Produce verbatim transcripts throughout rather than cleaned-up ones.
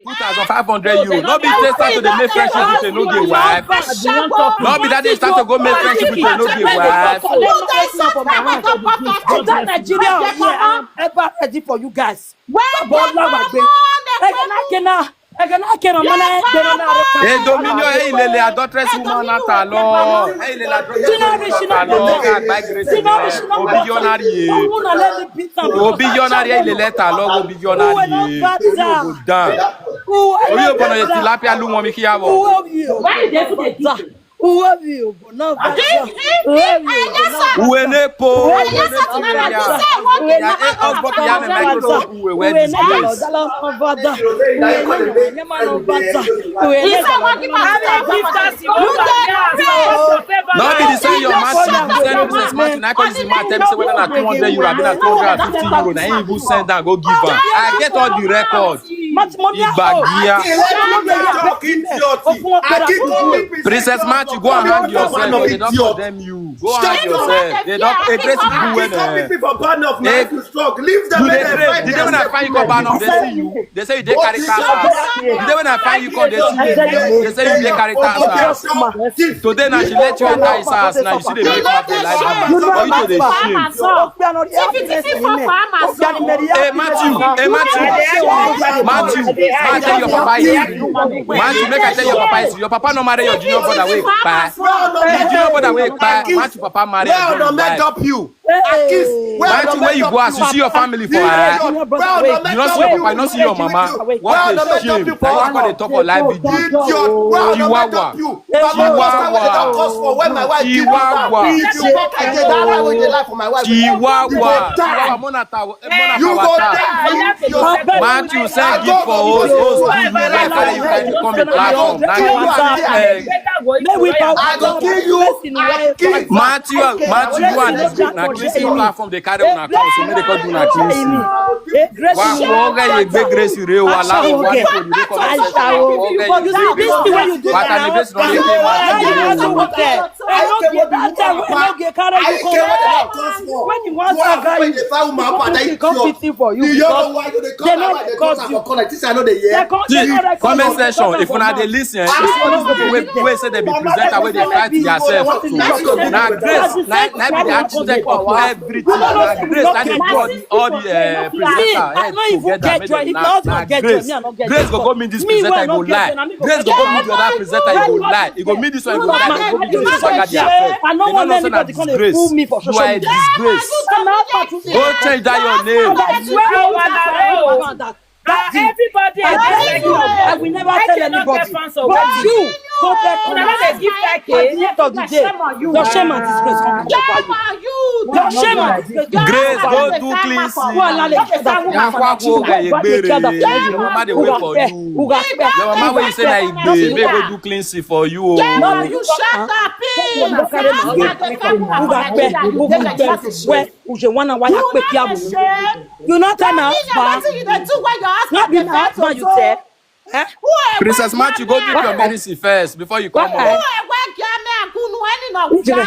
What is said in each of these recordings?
two thousand five hundred euro. No be say start to dey make friendship with a no gay wife. No be that they start to go make friendship with a no gay wife. Nigeria, I'm ever ready for you guys. Bọ́lá wà gbé. Ẹ̀gẹ̀ náà kí náà. Ẹ̀gẹ̀ náà kí náà. Mọ́nà ẹgbẹ́ náà rẹ̀ kan. Edominion, hey, lele, adulteress woman, at all. Hey, lele, adulteress woman, at all. Obi yonari. Obi yonari, hey, lele, at all. Obi yonari. Go down. Oyo bono ye tilapia lu wọn mi kiyawo. Why you dey do this? Uwe mi o, but no, uwe mi o, but no. Uwe nepo. No be the same your match, the same business match. Na call this match, tell me say whether na two hundred euro, abi na two hundred and fifty euro, na him even send am go give am. I get all the record. Igbagia. Princess Matthew, go and hang yourself. They don't condemn you. Go hang yourself. They don't agree to do well. Leave them. Did they when I find you come back, they see you. They say you dey carry cancer. Did they when I find you come, they see you. They say you dey carry cancer. Today now she let you enter his house. Now you see the make up the life. For you to the shame. Hey Matthew, hey Matthew, Matthew, Matthew, tell your papa history. Matthew, make I tell your papa history. Your papa no marry your junior brother wey kpai. Your junior brother wey kpai. Matthew papa marry your junior brother. You. Matthew, where you go as you see your family for eye. You no see your papa, you no see your mama. What a shame. Now you come dey talk for live video. Chihuahua. Chihuahua. Chihuahua. Chihuahua. Chihuahua. Matthew send gift for us. Matthew, Matthew, you and this na Christian platform dey carry una come, so make they come do una cleansing. Wa wo ga ye gbe grace re wa la wa ni ko ni ko. Wa ta ni grace no ye ke. When you want to go, you come pity for you. They no dey cause you. Comment section, if una dey listen, eh, if una go be wey wey say dem be presenter wey dey fight theirself too. Na grace, na na be the architect of everything. Na grace na dey do all the all the eh, presenter head together. Make dem na na grace. Grace go go meet this presenter, e go lie. Grace go go meet the other presenter, e go lie. E go meet this one, e go lie. E go meet this one, swagger theirself. They no know say na disgrace. You are a disgrace. Go change that your name. Everybody, I beg you. I will never tell anybody. But you, go back home. At the end of the day, your shame and disgrace come to cover you. Your shame and disgrace. Grace, go do cleansing. Your mama wey you say na igbe, make go do cleansing for you. No, you shut up, please. Uje wana waya kpe kia bu. You no tell my husband. No be my husband you tell. Eh? Princess Matthew, go drink your medicine first before you come up.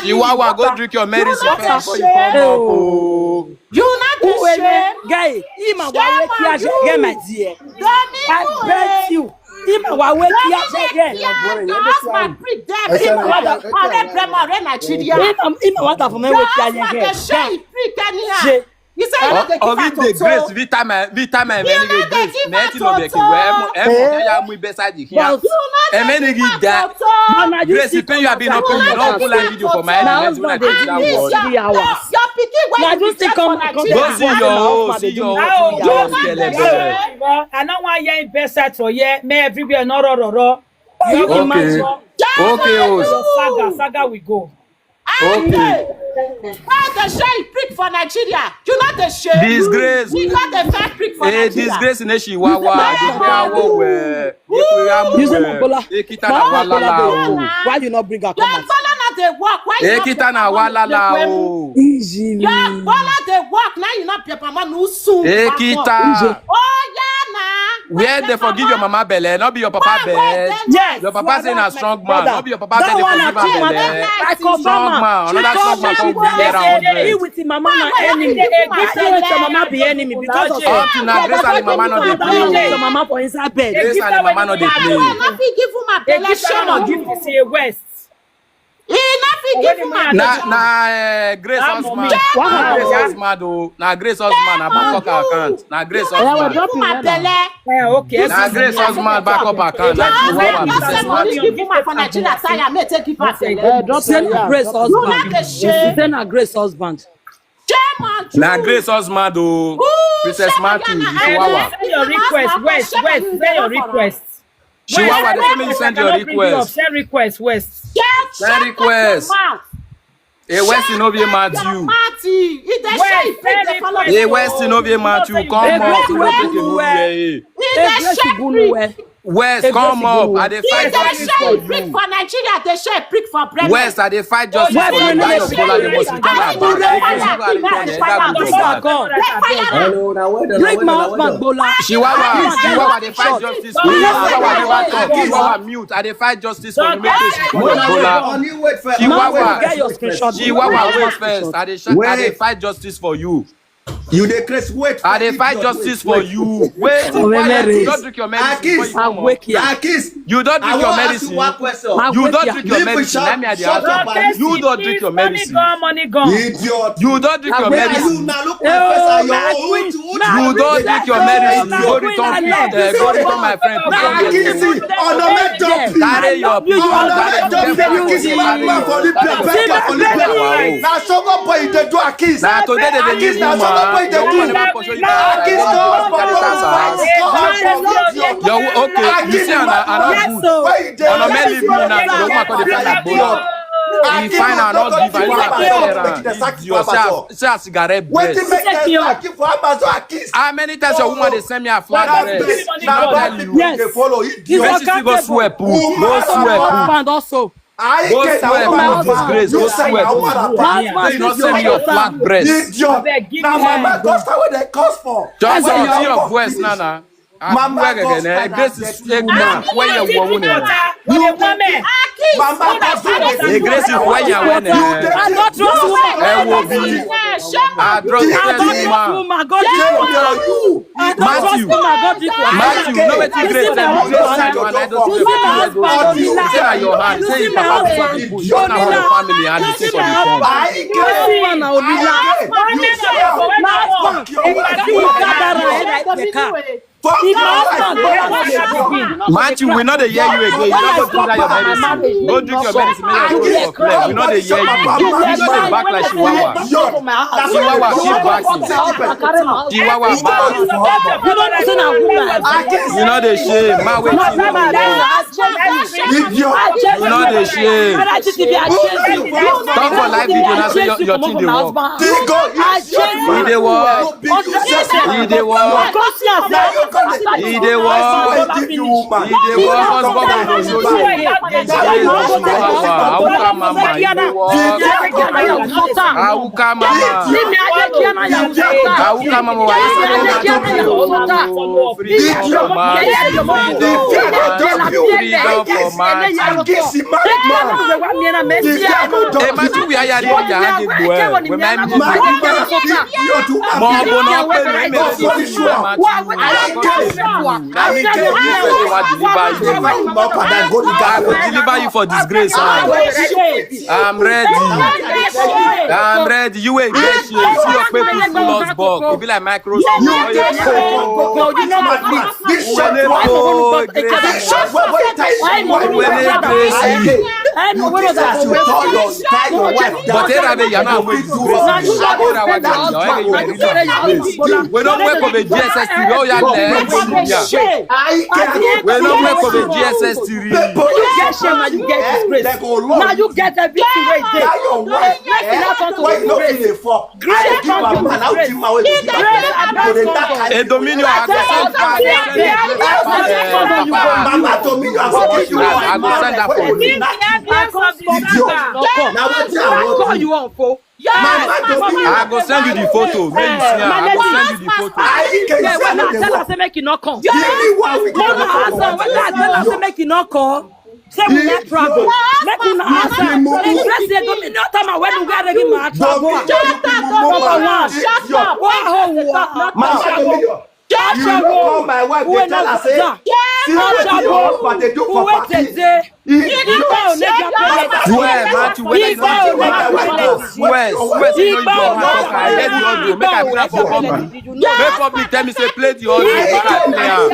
Chihuahua, go drink your medicine first before you come up. Oh. You not the shame. Guy, him and wa we kia je, get my dear. I bet you. Him and wa we kia je, get. Your husband breed them. Him and wa da Nigeria. Him and wa da for me we kia je, get. Your husband dey shame, breed anyhow. You say you no dey give her toto. Grace, vitamin, vitamin, you no dey give her toto. Grace, pay you abi no pay you, no put live video for my head. When I do that word, your pikin wey you get for Nigeria. Go see your own, see your own. I no wan hear him best side for here. May everywhere no ro ro ro. Okay, okay, oh. Saga, saga, we go. Okay. Why dey share prick for Nigeria? You no dey shame. Disgrace. You no dey fair prick for Nigeria. Disgrace in Eshi Wawa. Ekita na walala o. Why you no bring her come out? Your Bola no dey work. Why you no bring her come out? Ekita na walala o. Easy. Your Bola dey work. Now you no be mama no soon. Ekita. Oh yeah na. Where they forgive your mama belle, not be your papa belle. Yes. Your papa say na strong man, not be your papa say they forgive am belle. Strong man, another strong man come give her hundred. He with him mama na enemy. He with your mama be enemy because of up to now, Grace and the mama no dey play. Your mama for inside bed. Grace and the mama no dey play. Shame on you. West. He not fit give woman. Na na eh, Grace husband. Na Grace husband o. Na Grace husband. Na back up account. Na Grace husband. Eh, okay. Na Grace husband back up account. Na Grace husband. Give woman for Nigeria. Say I may take give her. Say na Grace husband. Say na Grace husband. Na Grace husband o. Princess Matthew, you chihuahua. Send your request, West, West, send your request. Chihuahua, they say make you send your request. Send request, West. Send request. Hey, West, no be Matthew. Hey, West, no be Matthew. Come on, we don't take a movie here. West, come up. I dey fight justice for you. Prick for Nigeria, they share prick for bread. West, I dey fight justice for you. That your Bola, they must return her back. Hello, now well done, now well done, now well done. Chihuahua, Chihuahua, dey fight justice for you. Chihuahua, never talk. Chihuahua, mute. I dey fight justice for you. Make this for your Bola. Chihuahua, Chihuahua, wait first. I dey sh- I dey fight justice for you. You dey craze. Wait, I dey fight justice for you. Wait, you don drink your medicine before you come up. Akis, you don drink your medicine. You don drink your medicine. Let me add. You don drink your medicine. Money gone, money gone. Idiot. You don drink your medicine. You now look my face and your own. You don drink your medicine. Go return, uh, go return my friend. Carry your people. Carry your people. Na so go boy dey do Akis. Na today they dey use woman. Your woman never pursue you. Akis, your wo- okay, you see, and I, I not good. On a man leave me now. Your woman come dey find a boy. He find her, not give her. You are fair. Idiot. See a cigarette breast. How many times your woman dey send me a flat breast? She not tell you. Yes. Person still go swear put. Go swear put. Husband also. Go swear put, disgrace. Go swear put. Say you not send me your flat breast. Idiot. Na mama just how they cause for. Just see your voice, Nana. Mama, Grace is a man. Where you woman? You mama, Grace is where you woman. I don't trust woman. I don't trust woman. Matthew, Matthew, no wetin Grace tell you. Grace tell you, and I don't see your hand. Say you papa be for the bush, not for your family, and you see for the phone. Matthew, we no dey hear you again. You no go drink that your medicine. Go drink your medicine. Make your throat for clear. We no dey hear you. You dey back like chihuahua. Chihuahua, keep backing. Chihuahua, back. You no dey shame. Man, wait. You no dey shame. Talk for live video now. Say your, your thing dey work. E dey work. E dey work. E dey work. E dey work. Husband go for you. Awuka mama, e dey work. Awuka mama. Awuka mama, why you say that? Freedom for man. Freedom for man. Hey, Matthew, we are here. Mo bo na pe ni me. I will deliver you for disgrace. I'm ready. I'm ready. You wait. See your paper full of bug. E be like Microsoft. You get But here I be, you know, we do. We don't work for the G S S three. Oh, yeah, we don't work for the G S S three. Now you get everything wey dey. Now you get everything wey dey. Make you not turn to disgrace. Grace and disgrace. A Dominion, I go send, I go send, I go send that for you. I come stop you. Idiot. Na wetin I wan do? I call you on phone. Yes, mama, I go send you the photo. Make you see am. I go send you the photo. I can send the photo. Tell her say make you no come. Give me one week. Tell her say make you no come. Say we not travel. Make una answer. Dress the dominion time when we are ready to travel. Number one. Shut up. Wow. Mama, you no call my wife, dey tell her say, see wetin your husband dey do for party. Igbo o, make your parents swear, Matthew, when I Igbo o, make your parents swear, swear, say no, you don't want to. I get the audio. Make I play for public. Make public tell me say play the audio. Make I play am.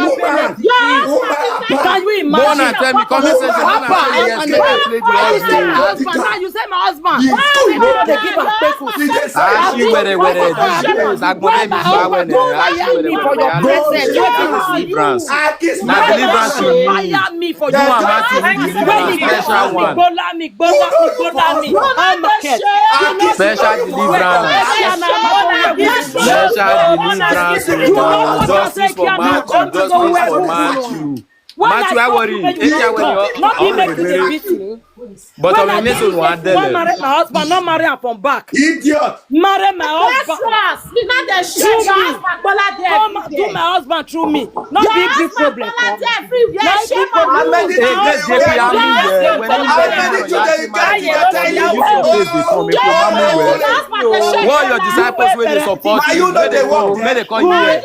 Can you imagine? Mona tell me, comment section, Mona tell me yes, make I play the audio. Husband, now you say my husband. Why we no dey give am kpeku? Ashi were were. Agbon mi ba were. Ashi were were. For your presence, wetin you see? Deliverance. Na deliverance you need. Fire me for you. You and Matthew need deliverance. Special one. Gbola mi, gbola mi, gbola mi. Special deliverance. Special deliverance. Justice for Matthew. Justice for Matthew. Matthew, I worry. Take care when you. Not be make you dey beat me. But I'm a mess on one day. Marry my husband, not marry am from back. Idiot. Marry my husband. Christmas, you know they share your husband, Bola there. Come do my husband through me. Not big, big problem. Bola there everywhere. Not big problem. How many things dey happen? How many things dey happen? What your disciples wey dey support you, make they call you here.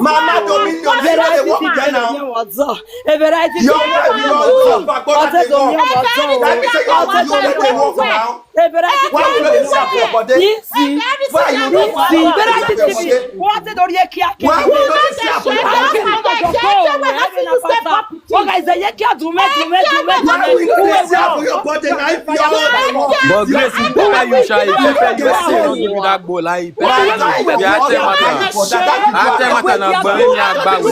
Mama Dominion, you no dey work there now. Your wife, your husband, Bola dey work. Let me say you, you no dey work now. Why you no dey see am for your body? Why you no dey see am for your body? Why we no dey see am for your body? Why we no dey see am for your body? Na if you are all by one. But Grace, e pepper you sha, e pepper you sha, you give me that goal, like, e pepper you. We are ten matter. After matter na gbon mi agbawe.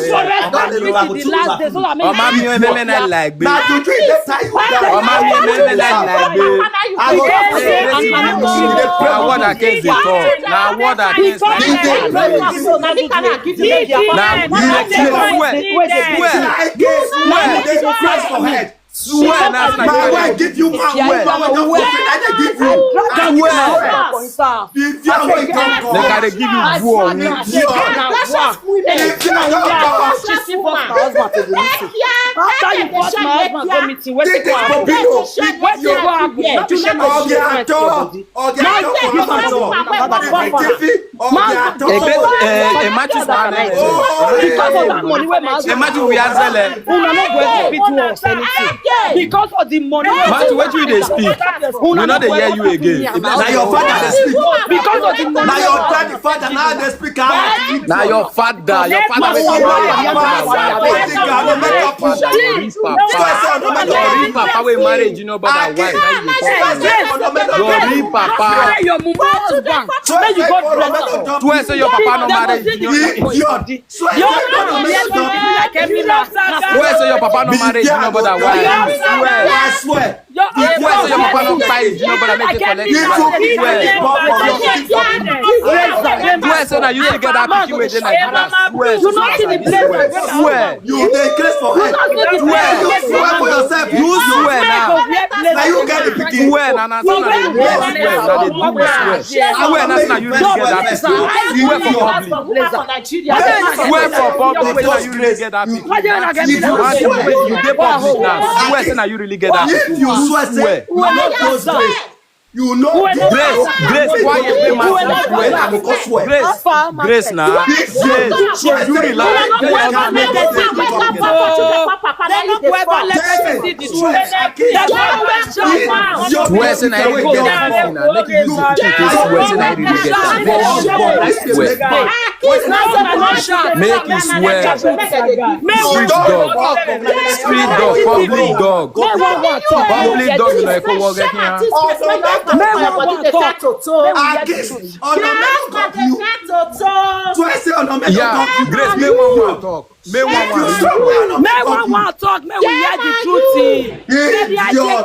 Ọmọ mi ò mẹ́mẹ́ náà láìgbé. Ọmọ mi ò mẹ́mẹ́ náà láìgbé. Na word against the talk. Na word against the talk. Na you dey swear. Swear. Swear. Swear na. My wife give you man well. Swear. If you are going to come. Make I dey give you buo. If you are going to come. After you force my husband go meeting, wetin go happen? Wetin go happen? Oge ato, oge ato for Amazon. Oge ato. Ebe, eh, eh, Matthew Sane. Because of that money wey my husband. Eh, Matthew, we are zele. Una no go ever fit do us anything. Because of the money wey Matthew, wetin you dey speak? We no dey hear you again. Na your father dey speak. Because of the money. Na your daddy father na dey speak. Na your father, your father wey you marry. Your real papa, your real papa wey marry junior brother wife. Your real papa. Your mumu husband. Make you go dress up. Swear say your papa no marry junior. Idiot. Swear say your papa no marry junior brother wife. Swear. I swear. Swear say your papa no kpai junior brother make you collect. Swear. Swear say na you still get that pikin wey dey Nigeria. Swear. Swear. You dey craze for head. Swear. You swear for yourself. You swear now. Na you get the pikin. Swear na, na so na dey do we swear. Na dey do we swear. Swear na, so na you really get that pikin. Swear for public. Swear for public say na you really get that pikin. If you swear, you dey public now. Swear say na you really get that pikin. If you swear say you no close Grace. You know, Grace, Grace, why you dey mad? Swear, I go come swear. Grace, Grace na. Grace, you relax. Swear say na you really get that pikin na. Make you use the pikin take swear say na you really get that pikin. Swear. Make you swear. Street dog. Street dog. Public dog. Public dog. You know, if you walk again. Make one one talk. Make we hear the truth. Ọ̀nà mélòó kan bí o? Swear say ọ̀nà mélòó kan bí o? Yeah, Grace, make one one talk. Make one one talk. Make one one talk. Make we hear the truth. Idiot.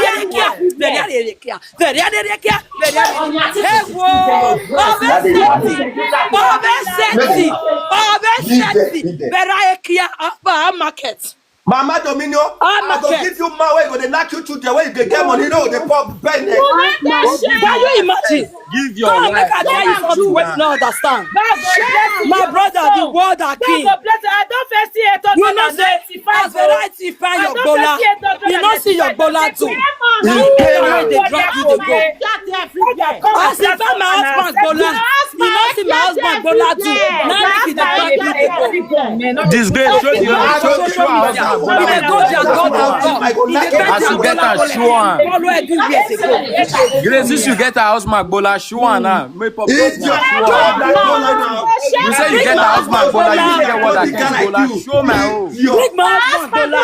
Veria de kia, veria de kia, veria de kia, veria de kia. Hey, wo, obesity, obesity, obesity. Veria de kia, apa market. Mama Domino, I go give you man wey go dey knack you children wey you dey get money, no dey pop bene. Can you imagine? Give your life. Come make I tell you something wey you no understand. My brother, the world are king. I don first see eight hundred and ninety-five. You know say as the right thing find your gbola, you no see your gbola too. You know why they drag you dey go. As if I'm my husband gbola, you no see my husband gbola too. Now make you dey drag me dey go. Disgrace, show the show show our husband gbola. As you get am, show am. Follow everywhere dey go. Grace, since you get her husband gbola, show am now. Make public show am. You say you get her husband gbola, you get what I get gbola. Show my own. Big man husband gbola.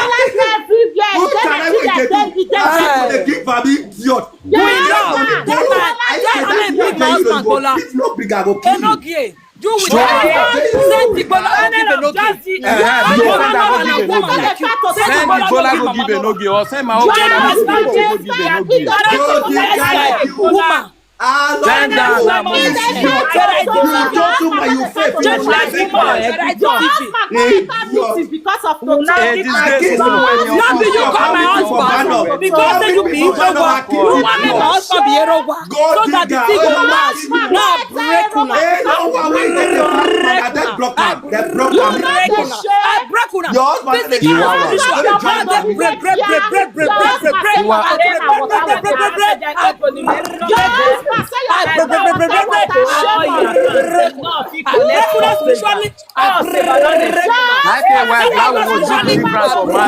Who carry we dey do? People dey give am idiot. Big man, big man husband gbola. If no big, I go kill you. Enogie. Do with that. Send the gbola go give Enogie. Send the gbola go give Enogie. Send the gbola go give Enogie or send my own gbola go give Enogie. Woman. Bend down now, mommy. You talk too much, you fail, you fail. Because of Toto. A disgrace. No be you call my husband because say you be Igbo. You want make my husband be Erogwa so that the thing go last. Now break una. Hey, no one wey dey dey block am. Dem block am. Break una. I break una. Your husband dey give am. Break, break, break, break, break, break, break, break. I break una spiritually. I break. I say, why black woman do deliverance for man?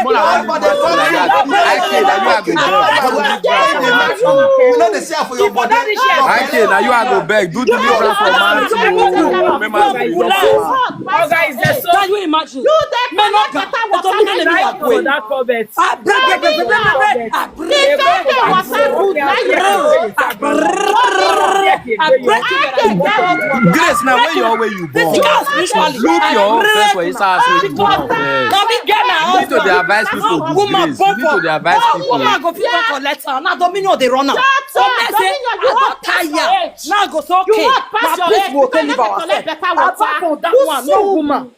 More than one man like that. I say that you are going to do deliverance for man. You know they say for your body. I say that you are go beg, do deliverance for man too. Remember to be love for man. Can you imagine? You dey collect better water than that. I break, break, break, break, break, break. I break. If that thing was so good, now you break. I break it. Grace, now where you, where you born? Look your own friend for inside house wey you born first. You need to dey advise people, Disgrace. You need to dey advise people. Woman go fit come collect am. Na Dominion dey run am. Doctor, Dominion, you don pass your age. Now go say, okay, na peace we go take live ourselves. Apart from that one, no woman.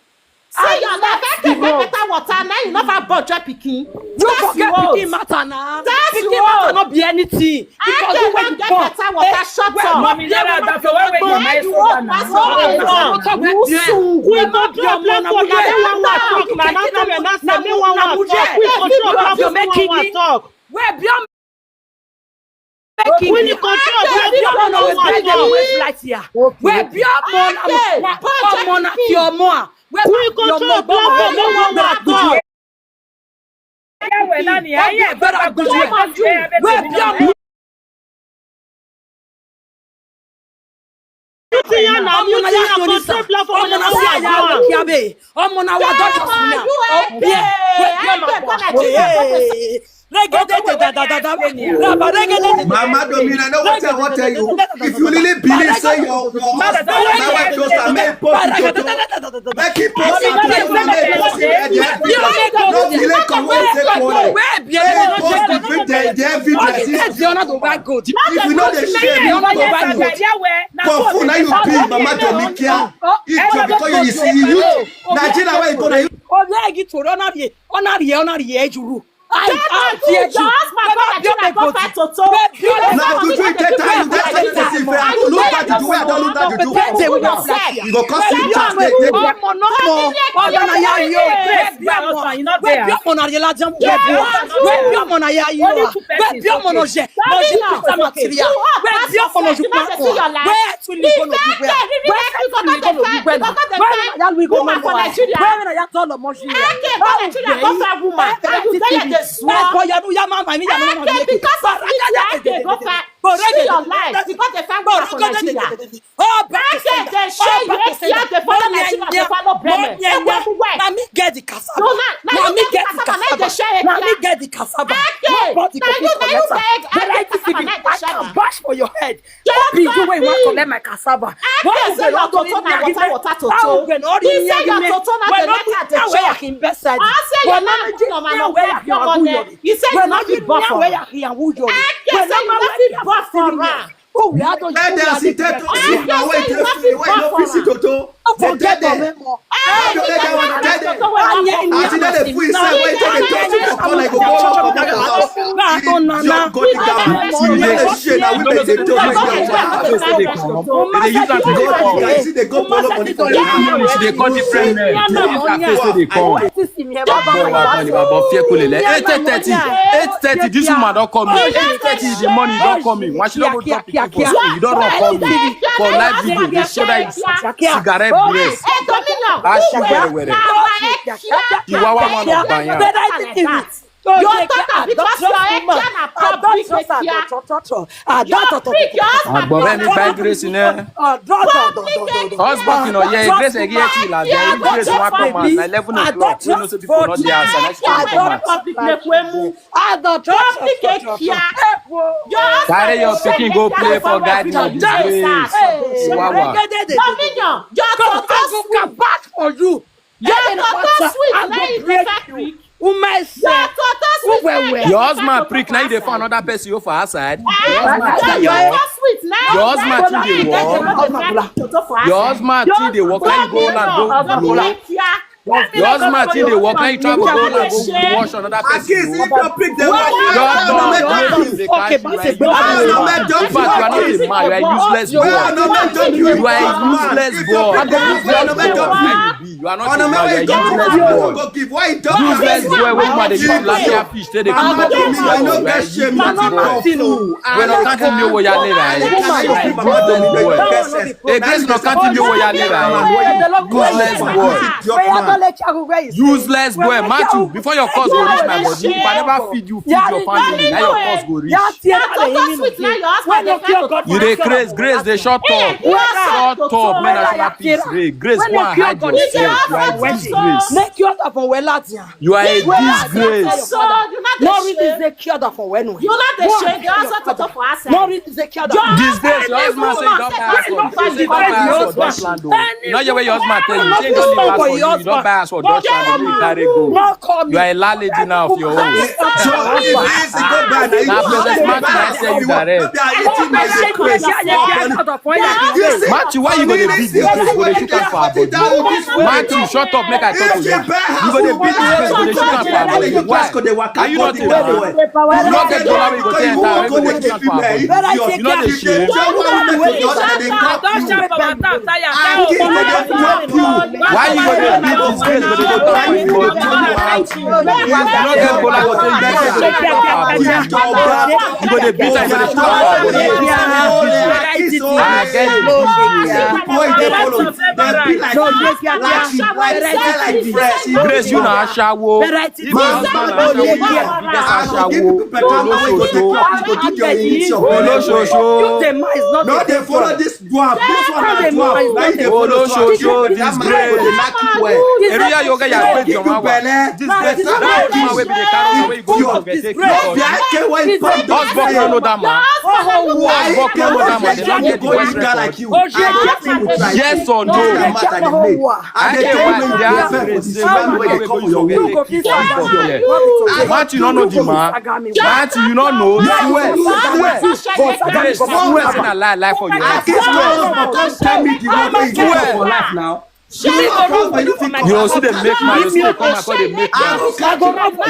See your life, I take better water, now you no fit born join pikin. You forget pikin matter na. Pikin matter no be anything. Because you wey you born, better water, shut up. Mommy, Nara, that's why we go my soda now. We no be ọmọ na we dey. Na me one one talk. We control platform, we one one talk. We be ọmọ. Queen control platform, we one one talk. We be ọmọ na ọmọ na fi ọmọ a. We control platform, we one one talk. Ọmọ na wa dọjọ fún mi. Ọmọ na wa dọjọ fún mi. Mama Domina, I know what I want to tell you. If you really believe, say your, your husband, my wife just a make post it to, make it post it to, make post it. No delay, come wait, say, make post it with the, the evidence. If you know the shame, you know the for fool, now you be Mama Domikia. If you because you see you, Nigeria, where you go, now you. Obi egi to run up here, honor here, honor here, Juru. I, I fear you. Your husband go Nigeria go fight Toto. Now to do it that time, that time you say if I don't look back to do, I don't look back to do. You go cost you just take take. Woman for Nigeria, go find woman. And you dey dey swear. Because of this, I dey go find. See your life. Because they find woman for Nigeria. I dey dey Shey you hate yam dey follow like chicken dey follow belle? Why? Na me get the cassava. No, na, na me get the cassava. Na me get the cassava. Nobody go fit collect am. Variety T V, I can bash for your head. Just be you wey wan collect my cassava. Why you say your toto na water, water toto? He say your toto na the letter dey chop. I say your na na na na. He say you no fit born for am. I say you no fit born for am. Oh, we had to tell them, see, tell them, see, na why you fit, why you no fit see toto. Tell them. Tell them. As you know the fool inside, why you take the touch to come like go come out of house? Idiot, go dig down. You know the shit, now we make the talk. They use that to go. You see, they go follow money for the house. They call different names. They use that face, they call. But fear cool, eh? Eight thirty, eight thirty, this woman don call me. Eight thirty in the morning, you don call me. Why she no go drop pikin for school? You don run call me for live video. Dey show that you cigarette breast. Ashi were were. The wawa one of Bayan. Your daughter, because your head na public daycare. Your prick, your husband. Agbọ̀rẹ́ ní báyìí Grace ní. Husband kìnnà yẹ Grace ẹ̀rí ẹ̀ tí ì làjẹ́. Grace wọn kọ́ ma na eleven o'clock. We know say people no dey house and she dey come out. Public daycare. Carry your pikin go play for garden of disgrace. Wawa. Dominion, your toto sweet. Your toto sweet, na you dey find prick. Your toto sweet, na you dey find prick. Your husband prick, na you dey find another person you for outside. Your husband too dey work. Your husband too dey work, na you go land go blow. Your husband too dey work, na you travel go land go wash another person. Your dog, your dog, in fact, you are not a man, you are a useless boy. You are a useless boy. You are not a man, you are a useless boy. Useless boy, wey woman dey use tilapia fish take dey cook hot pot. You are a useless boy. Wey no count him, you ya lera. Useless boy. Hey, Grace, no count him, you ya lera. Useless boy. Useless boy. Matthew, before your cause go reach my body, if I never feed you, feed your family, na your cause go reach. You dey craze, Grace, dey shut up. Shut up, make national peace reign. Grace, go and hide yourself. You are a disgrace. You are a disgrace. No really dey cure that for when we. You not dey shame. You also toto for us. No really dey cure that. Disgrace. Your husband say you don buy house for, say you don buy house for Dutchland o. You no hear where your husband tell you. Say you don leave house for you, you don buy house for Dutchland o, you carry go. You are a landlady now of your own. So if this go buy, na you go buy. Now, Princess Martin, I tell you direct. Matthew, why you go dey beat this place? Go dey shoot am for her body. Matthew, shut up, make I talk to you. You go dey beat this place, go dey shoot am for her body. Why? Are you not a man? You no get dollar wey you go take enter, wey go dey shoot am for her body. You no dey shame. Why you go dey beat this place? Go dey go talk for you, go turn you out. You no get kola go take beat this place. You go dey beat am, you go dey shoot am for her body. I get the video. Grace, you na ashawo. If you na ashawo, oloshoso. Oloshoso. No dey follow this dwarf. This one na dwarf. Na you dey follow. Oloshoso, disgrace. Area yoga ya gbé jọmọ wa. Disgrace. That woman wey be dey carry, wey you go take. Husband no know that man. Husband no know that man. They don't get the voice record. Yes or no? I get why they ask me say, why you go dey beat your girl? Matthew, you no know the man. Matthew, you no know. Swear, swear. Grace, swear say na lie, lie for your head. Swear. You see, they make man, you see, they come and come, they make man.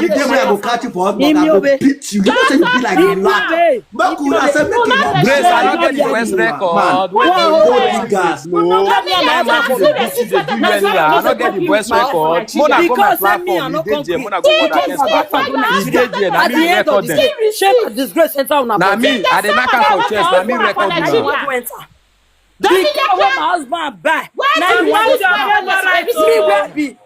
You dey where I go catch you for husband, I go beat you. You know say you be like a rat. Make una say make una Grace, I no get the voice record. Wey dey go dig gas. That man wey dey beat you dey do you anyhow. I no get the voice record. Mona go my platform, e dey there. Mona go for that next platform. E dey there. Na me record them. Shame and disgrace enter una body. Na me, I dey knack am for chest. Na me record una. The car wey my husband buy. Na you want to buy. Me wey be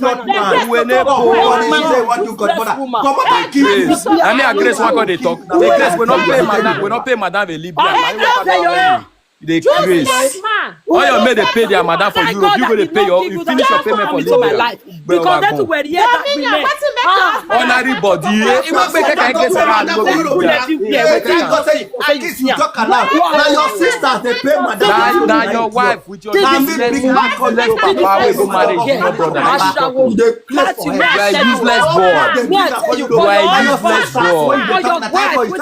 Godmother. Uwe ne bo. Godmother, she say what you godmother. Godmother give you. Grace. I mean, Grace, what God dey talk? Say Grace, we not pay madam. We not pay madam a Libya. Na you wey pay your own. You dey craze. All your men dey pay their madam for Europe. You go dey pay your, you finish your payment for Libya. Because that were here that we met. Honorary body, eh? He won't pay that kind of case around. Go be Libya. Thank God say, at least you talk aloud. Now your sisters dey pay madam. Na your wife with your useless papa wey go marry your brother. You dey You are a useless boy. You are a useless boy. You are a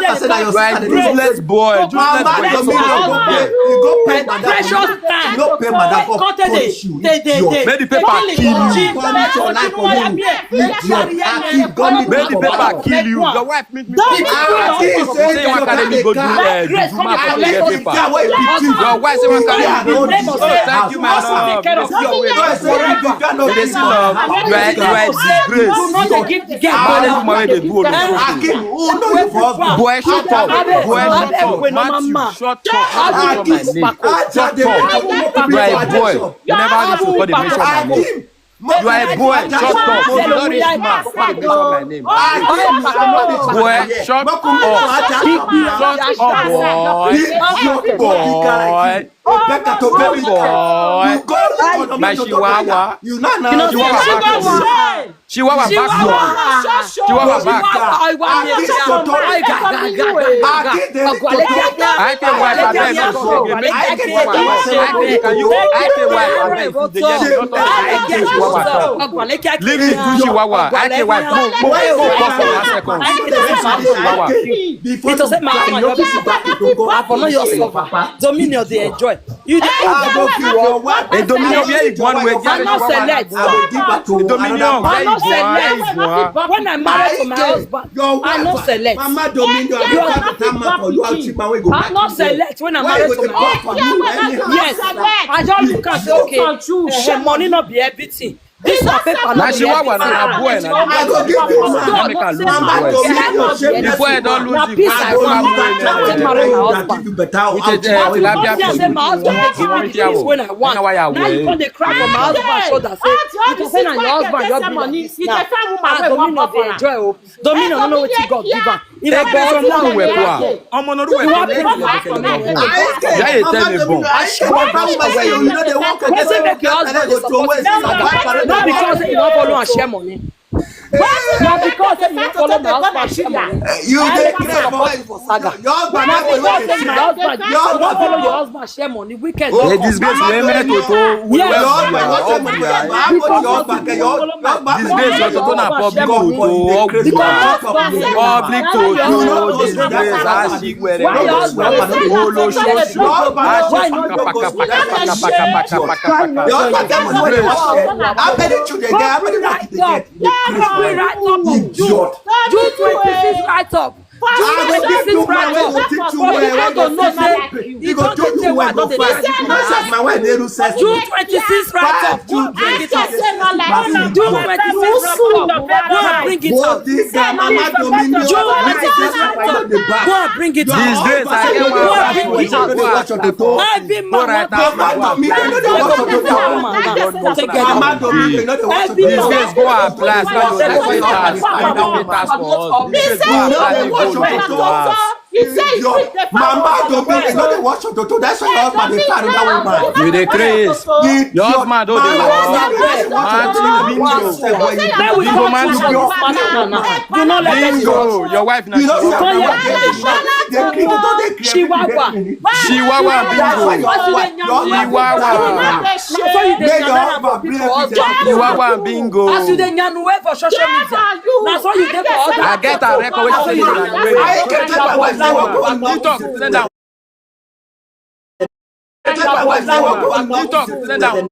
useless boy. Useless boy. You go pay madam. You no pay madam. God punish you. Make the paper kill you. Make Paper kill you. Your wife make me come. Say you wan carry me go do, eh, juju, ma come get paper. Your wife say wan carry me go do. Oh, thank you, my love. You dey see love. You are, you are a disgrace. Married woman wey dey do olosho. Boy, shut up. Boy, shut up. Matthew, shut up. Shut up. You are a boy. You never reach to call the mention my name. You are a boy. Shut up. You don't reach man. Call the mention my name. Boy, shut up. Shut up, boy. Boy. Boy. My chihuahua. Chihuahua back. Chihuahua back. I can wife, abeg, no, no, no, make chihuahua. I can, can you, I can wife, abeg, if you dey hear me, don't talk, I can chihuahua talk. Leave me to chihuahua. I can wife. Mo, mo, mo, mo, for one second. Leave me to chihuahua. It was a man. I for know your suffer. Dominion dey enjoy. You dey. A Dominion where you born with. I no select. Dominion where you born. When I married to my husband, I no select. Mama Dominion, I no select when I married to my husband. Yes, I just look and say, okay, eh, money no be everything. This na paper. Na chihuahua na boy na. I go give you man. Make I lose the boy. The boy don lose the boy. Peace I want. Take marry my husband. With a, eh, tilapia fish. Say my husband dey give me the things when I want. Now you come dey cry for my husband shoulder. Say you go say na your husband just be like this now. Ah, Dominion dey enjoy o. Dominion no know wetin God give am. If I go to Oruwe kwa, ọmọ Oruwe kwa, yeah, you tell me, bon. Wetin make your husband dey support you? No because say you wan follow am share money. Na because say you wan follow my husband share money. You dey cry for saga. Na because say my husband, you wan follow your husband share money. Wicked. They disgrace women to, to. Yes. Disgrace your toto na public toto. Public toto. Disgrace. Ashi were. Olosho. Ashi paka paka paka paka paka paka paka paka. How many children get? How many work they get? Write up. Idiot. June twenty-six write up. June twenty-six write up. For people to know say e don dey tey wey I don dey try. June twenty-six write up. Go and bring it out. June twenty-six write up. Go and bring it out. June twenty-six write up. Go and bring it out. Disgrace, I get one. Go and bring it out. Every man want to go and apply. Every man want to go and apply. Mama Dominion, you no dey wash your toto. That's why your husband dey find another woman. You dey craze. Your husband don dey wash. Bingo, man. Bingo, your wife na. Chihuahua. Chihuahua bingo. Chihuahua. Chihuahua bingo. As you dey yarn well for social media, na so you dey for other. I get a record wey say you dey yarn well. You talk, sit down. You talk, sit down.